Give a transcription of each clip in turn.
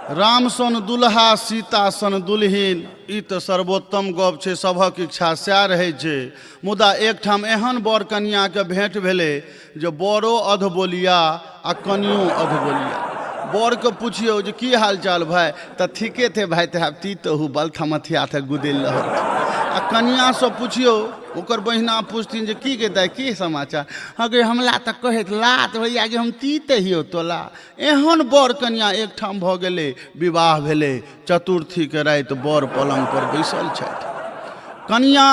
राम सन दुल्हा सीता सन दुल्हिन, ई तऽ सर्वोत्तम गप छै, सभक इच्छा सएह रहै छै। मुदा एकठाम एहन बर कनियाके भेंट भेलै जे बरो अधबोलिया आ कनियो अधबोलिया। बरके पुछियौ जे की हाल चाल भाय, तऽ ठीके थे भाय तऽ ती तहु बलथमथिया थे गुदलि रहल छै। आ कनियासँ पुछियौ, ओकर बहिना पुछथिन जे की गे दाइ की समाचार, हँ गे हमरा तऽ कहैत लात होइया जे हम ती तहियौ तोला। एहन बर कनिया एकठाम भऽ गेलै, विवाह भेलै। चतुर्थीके राति बर पलङ्ग पर बैसल छथि, कनिया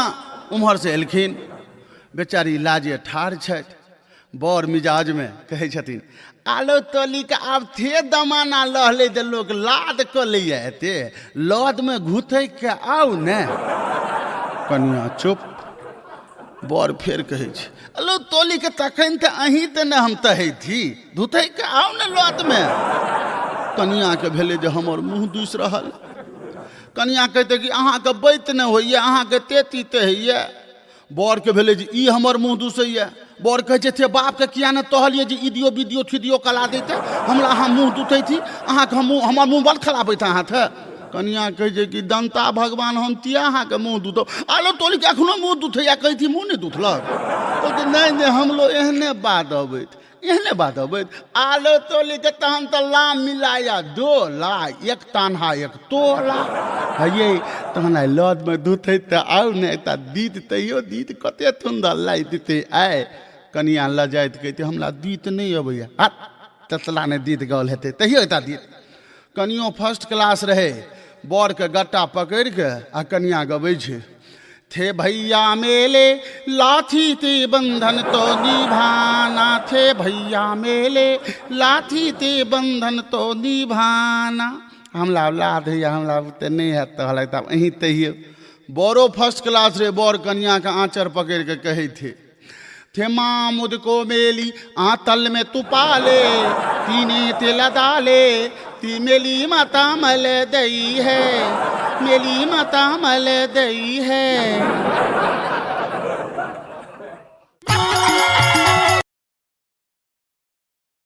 उम्हरसँ एलखिन, बेचारी लाजे ठाढ़ छथि। बर मिजाजमे कहै छथिन आलो तोलीके आब थे दमाना लहलै तऽ लोक लाद कऽ लैए, एते लदमे घुथैके आउ ने। कनिया चुप। बर फेर कहै छै आलो तोलीके तखन तऽ अहीं तऽ ने हम तहै थी, धुथैके आउ ने लदमे। कनियाके भेलै जे हमर मुँह दूसि रहल। कनिया कहतै कि अहाँके बैत नहि होइए, अहाँके तेती तहैए। बरके भेलै जे ई हमर मुँह दूसैए। बर कहै छै थे बापके किया ने तहलियै जे ई दियौ बिदियो थिदियो कला दैते, हमरा अहाँ मुँह दुतै थी, अहाँके हम मुँह हमर मुँह बड़ खराबैत अहाँ थे। कनिया कहै छै कि दन्ता भगवान हम तिया अहाँके मुँह दुतौ, आलो तोलीके एखनो मुँह दुथैया, कहै थी मुँह नहि दुथलक। कहलकै नहि नहि हमलो एहने बात अबैत, एहने बात अबैत। आलो तोलीके तहन तऽ ला मिलाया दो ला, एक तान्हा एक तोला हये, तहन आइ लदमे दुथैत तऽ आउ ने, एकटा दीत तैयो दीत कते सुन्दर लागि देतै आइ। कनिया लजाइत कहितै हमरा दीत नहि अबैया, हट ततला नहि दीत गाओल हेतै, तैयो एकटा दीत। कनियो फर्स्ट क्लास रहै, बरके गट्टा पकड़िके आ कनिया गबै छै थे भैया मेले लाठी ते बंधन तो निभाना, थे भैया मेले लाठी ते बंधन तो निभाना। हमरा लाद होइए, हमरा बुते नहि हैत तऽ हलाइ तब अहीं तहियौ। बरो फर्स्ट क्लास रे, बर कनियाके आँचर पकड़िके कहै थे थे मामुद को मेली आतल में तुपाले, तीने ते लदाले, ती मेली माता मल दई है, मेली माता मल दई है।